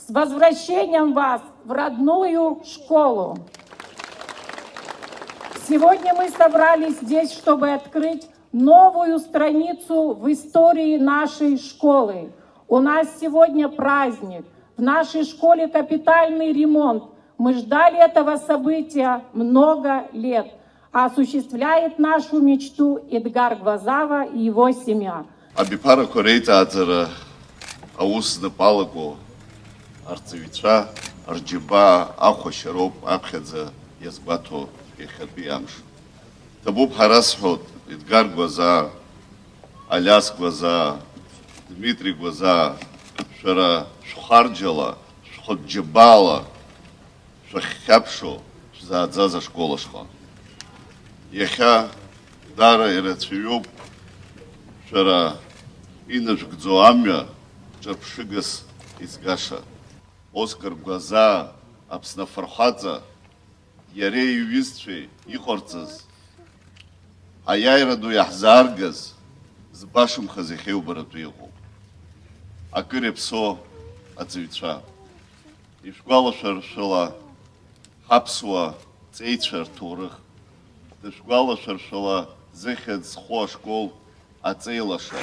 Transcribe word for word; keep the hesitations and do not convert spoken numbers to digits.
С возвращением вас в родную школу! Сегодня мы собрались здесь, чтобы открыть новую страницу в истории нашей школы. У нас сегодня праздник. В нашей школе капитальный ремонт. Мы ждали этого события много лет. Осуществляет нашу мечту Эдгар Гвазава и его семья. Абиԥарақәа реиҵааӡара аус знапы алаку арҵаҩцәа рџьабаа ахәашьароуп аԥхьаӡа иазгәаҭо иахьатәи амш. Ҭабуп ҳәа расҳәоит Едгар Гәазаа, Алиас Гәазаа, Дмитри Гәазаа, шәара шәхарџьала, шәхәыҷ џьабаала шәахьхьаԥшуа шәзааӡаз ашкол ашҟа. Иахьа даара ирацәаҩуп шәара инажәгӡо амҩа ҿырԥшыгас изгаша. Оскар Гәазаа, Аԥсны афырхаҵа, иареи иҩызцәеи иҟарҵаз, аиааира ду иаҳзааргаз, збашамхаз иахьа иубаратәы иҟоуп. Акыр иаԥсоу аҵаҩцәа, ишәгәалашәаршәала ҳаԥсуа ҵеицәа рҭоурых, дышәгәалашәаршәала зыхьӡ зху ашкол аҵеилаша.